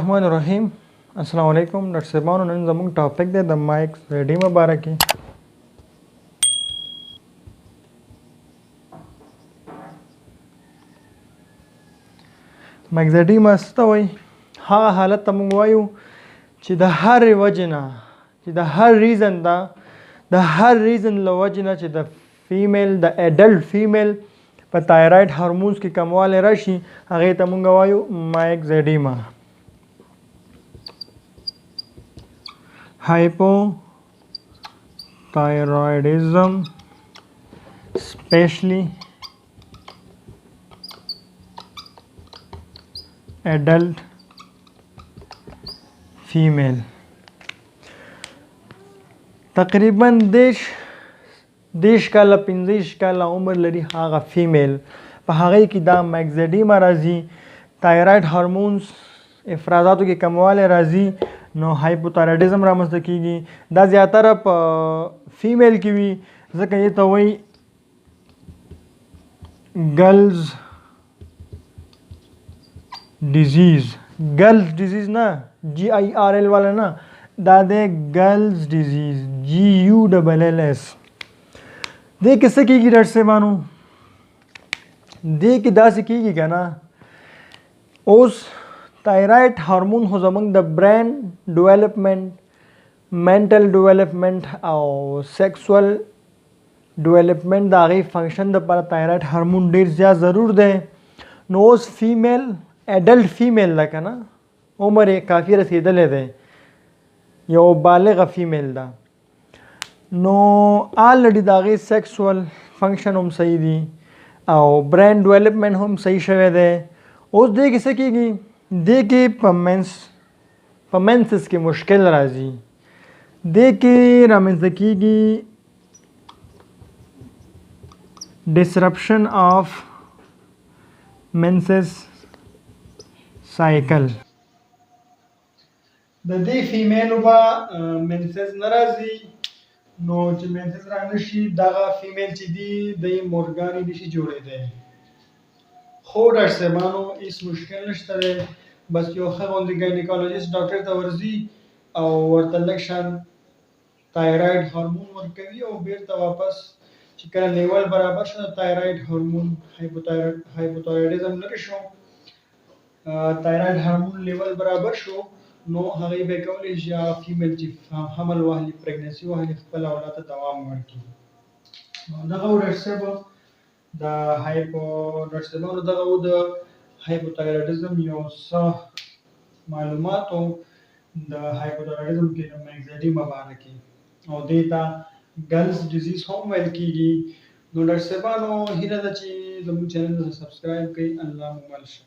الرحمن الرحیم. السلام علیکم ډاکټر صاحبانو. نن زموږ ټاپک دی د مایکس زیډیما باره کې. مایکس څه ته وایي؟ هغه حالت ته موږ وایو چې د هرې وجې نه، چې د هر reason ده، د هر reason له وجې نه چې د female، د adult female په thyroid hormones کې کموالی راشي، هغې ته موږ وایو myxedema. Hypothyroidism, especially adult female. تقریبا 30 کاله، 25 کاله عمر لري هغه female، په هغې کې دا myxedema راځي، thyroid hormones افرازاتو کې کموالی راځي، نو hypothyroidism رامنځته کیږي. دا زیاتره په female کې وي، ځکه یې ته وایي girls disease. Girls disease نه، GIRL والا نه، دا دی gulls disease، GULLS. دې کې څه کېږي ډاکټر صاحبانو؟ دې کې داسې کېږي که نه، اوس thyroid hormone خو زمونږ د brain development، mental development او sexual development د هغې function دپاره thyroid hormone ډېر زیات ضرور دی. نو اوس female، adult female ده که نه، عمر یې کافي رسېدلی دی، یو بالغه female ده، نو already د هغې sexual function هم صحیح دی او brain development هم صحیح شوی دی. اوس دې کې څه کېږي؟ دې کې په menses کې مشکل راځي. دې کې رامنځته کېږي disruption of menses cycle. د دې female به menses نه راځي. نو چې menses را نشي، دغه female چې دی د مورګانې نشي جوړېدی. خو ډاکټر صاحبانو، هیڅ مشکل نشته دی، بس یو ښه غوندې gynecologist ډاکټر ته ورځي او ورته لږ شان thyroid hormone ورکوي او بیرته واپس چې کله level برابر شو د thyroid hormone، hypothyroidism لرې شو، thyroid hormone level برابر شو، نو هغې به کولی شي هغه female چې حمل واخلي، pregnancy واخلي، خپل اولاد ته دوام ورکړي. نو دغه و ډاکټر صاحب د hypo، ډاکټر صاحبانو، دغه و د hypothyroidism یو څه معلوماتو، د hypothyroidism کې د myxedema باره کې، او دې ته gulls disease هم ویل کېږي. نو ډاکټر صاحبانو، هیله ده چې زموږ channel ته subscribe کړئ. الله مو مل شه.